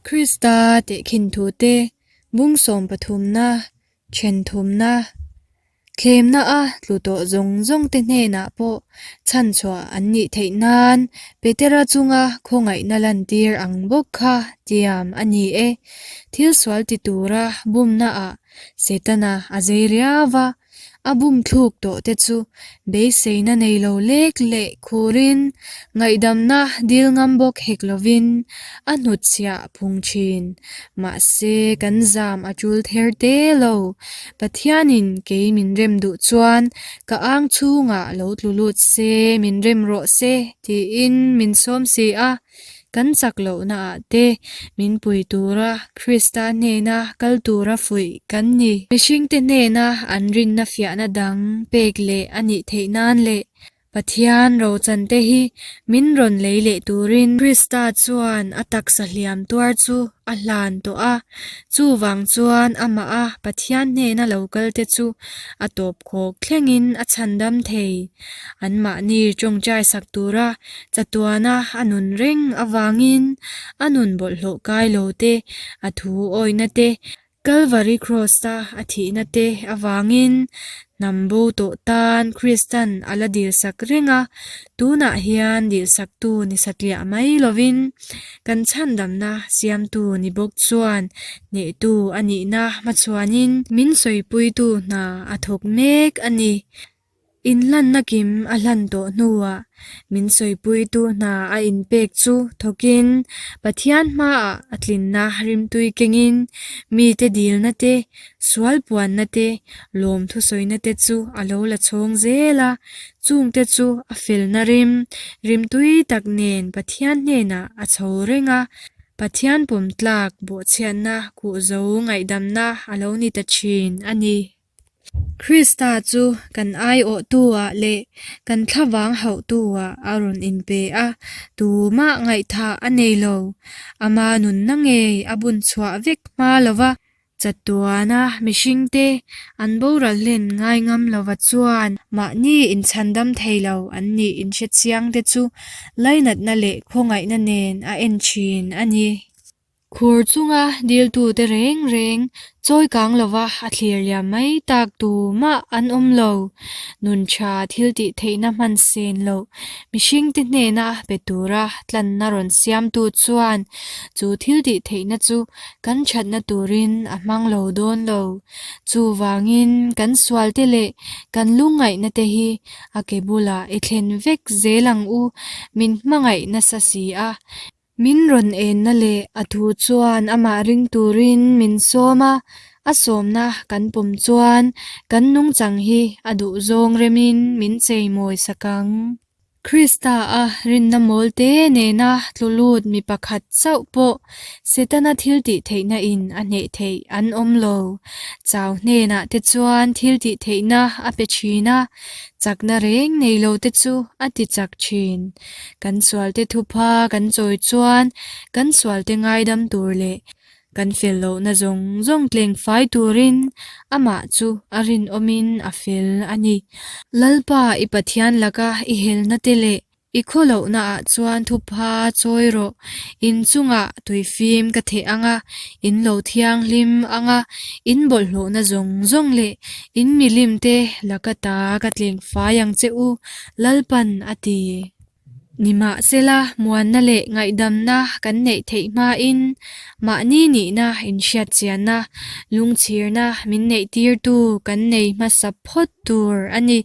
Krista tehkhin thute bung sawmpathumna, then thumna, thlemna a tlu tawh zawng zawngte hnenah pawh chhanchhuah an nih theih nan Petera chunga khawngaihna lantir ang bawk kha tiam a ni e. Thil sual ti tura bumnaah Setana a zei riau va. A bum thluk tawh te chu beiseina nei lo lek leh khurin ngaihdamna dil ngam bawk hek lovin a hnutchhiah phung thin. Mahse kan zam a tul ther te lo. Pathianin kei min rem duh chuan ka ang chhungah lo tlu lut se min rem rawh se tiin min sawm si a. Kan chak lohnaah te min pui tura Krista hnena kal tura fuih kan ni. Mihringte hnena an rinna fiahna dang pek leh a nih theih nan leh Pathian rochante hi min rawn lei leh turin Krista chuan a taksa hliam tuar chu a hlan tawh a. Chuvang chuan amah a Pathian hnena lo kalte chu a tawp khawk thlengin a chhandam thei. Anmahni tawngtai sak tura chatuana a nun reng avangin a nun bawlhhlawh kai lo te, a thu awihna te, Kalvari Kraws-a a thihna te avangin hnam bo tawh tan Kristan a la dilsak reng a, tunah hian dilsaktu ni satliah mai lovin kan chhandamna siamtu ni bawk chuan hnehtu a nihna hmachhuanin min sawipuitu hna a thawk mek a ni. Inhlanna kim a hlan tawh hnuah min sawipuitu hna a inpek chu thawkin Pathian hmaah a tlinna rimtui kengin mite dilna te, sual puanna te, lawmthu sawina te chu a lo la chhawng zel a, chungte chu a felna rim, rimtui tak nen Pathian hnenah a chho reng a, Pathian pawmtlak bawhchhiatna kuhzo ngaihdamna a lo ni ta thin a ni. Krista chu kan aiawhtu-ah leh kan thlavang hauhtu-ah a rawn inpe a, tumah ngaihthah a nei lo. Ama nunna ngei a bun chhuah vek hma lova, chatuana mihringte an boral hlen ngai ngam lova chuan mahni inchhandam thei lo an nih inhrechiangte chu lainatna leh khawngaihna nen a en thin a ni. Khur chunga diltute reng reng chawi kang lova a thlir liam mai tak tumah an awm lo. Nun tha thil tih theihna hman sen loh mihringte hnena pe tura tlanna rawn siamtu chuan chu thil tih theihna chu kan thatna turin a hmang lo dawn lo. Chuvangin kan sualte leh kan lungngaihna te hi a ke bulah i thlen vek zel ang u, min hmangaih nasa si a. Min rawn enna leh a thu chuan amah ring turin min sawm a, a sawmna kan pawm chuan kan nungchang hi a duhzawng remin min cheimawi sak ang. Krista a rinna mawl te nena tlu lut mi pakhat chauh pawh Setana thil tih theihna in a hneh theih an awm lo. Chau hnenah te chuan thil tih theihna a pe thin a, Chakna reng nei lo te chu a ti chak thin. Kan sualte thupha kan chawi chuan kan sualte ngaidam tur leh kan fel lohna zawng zawng tleng fai turin amah chu a rinawmin a fel a ni. Lalpa i Pathian laka i helna te leh I khaw lohnaah chuan thupha chawi rawh, in chungah tuifim ka theh ang a, in lo thianghlim ang a, in bawlhhlawhna zawng zawng leh in milimte laka ta ka tleng fai ang che u, Lalpan a ti. Nimahsela, muanna leh ngaihdamna kan neih theih hmain mahni nihna inhriatchianna, lungchhirna min neihtirtu kan nei hmasa phawt tur a ni.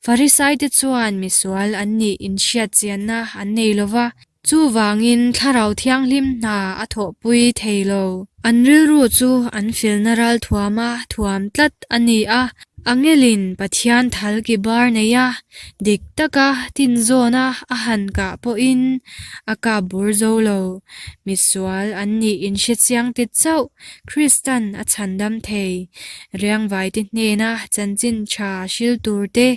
Farisaite chuan misual an nih inhriatchianna an nei lo va, chuvangin Thlarau Thianghlim hna a thawhpui thei lo. An rilru chu an felna ralthuama thuam tlat a ni a, angelin Pathian thal ki bar neia dik taka tinzawna a han kah pawhin a kap bur zo lo. Misual an nih inhrechiangte chauh Kristan a chhandam thei. Riangvaite hnena chanchin tha hril tur te,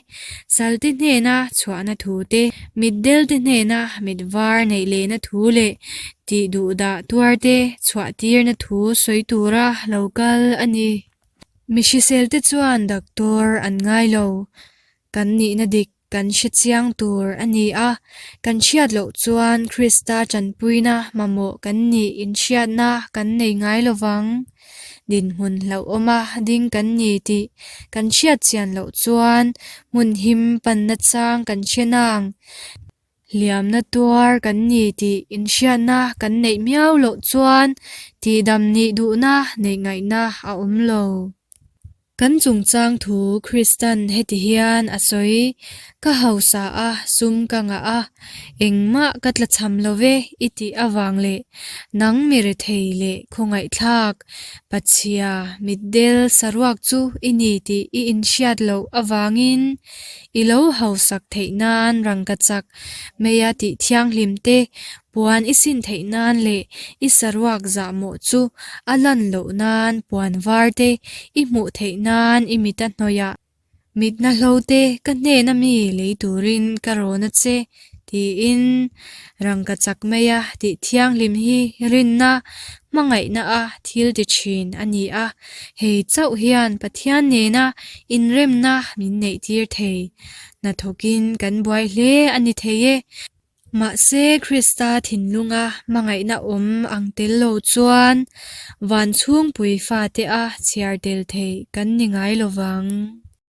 salte hnena chhuahna thu te, mitdelte hnena mit var neih lehna thu leh tih duhdah tuarte chhuahtirna thu sawi tura lo kal a ni. Mi hriselte chuan doctor an ngai lo. Kan nihna dik. kan hre chiang tur a ni a, kan hriat loh chuan Krista tanpuina mamawh kan nih inhriatna kan nei ngai lo vang. Dinhmun hlauhawma ding kan ni tih kan hriat chian loh chuan hmun him panna chang kan hre nang. Hliamna tuar kan ni tih inhriatna kan neih miau loh chuan tihdam nih duhna neih ngaihna a awm lo. Kan chungchang thu Kristan heti hian a sawi, Ka hausa a, sum ka ngah a, engmah ka tlachham lo ve i tih avang leh nang mi rethei leh khawngaihthlak, pachhia, mitdel saruak chu i ni tih i inhriat loh avangin I lo hausak theih nan rangkachak meia tih thianghlim te, puan i sin theih nan leh i saruak zahmawh chu a lan loh nan puan var te i hmuh theih nan i mita hnawihah mitna hlo te ka hnena mi lei turin ka rawn a che tiin rangkachak meia tih thianghlim hi rinna hmangaihna a thil ti thin a ni a, hei chauh hian Pathian nena inremna min neih tir thei. Hnathawkin kan buai hle a ni thei e. Mahse Krista thinlunga hmangaihna awm ang tel lo chuan van chhungpui fate a chhiar tel theih kan ni ngai lo vang.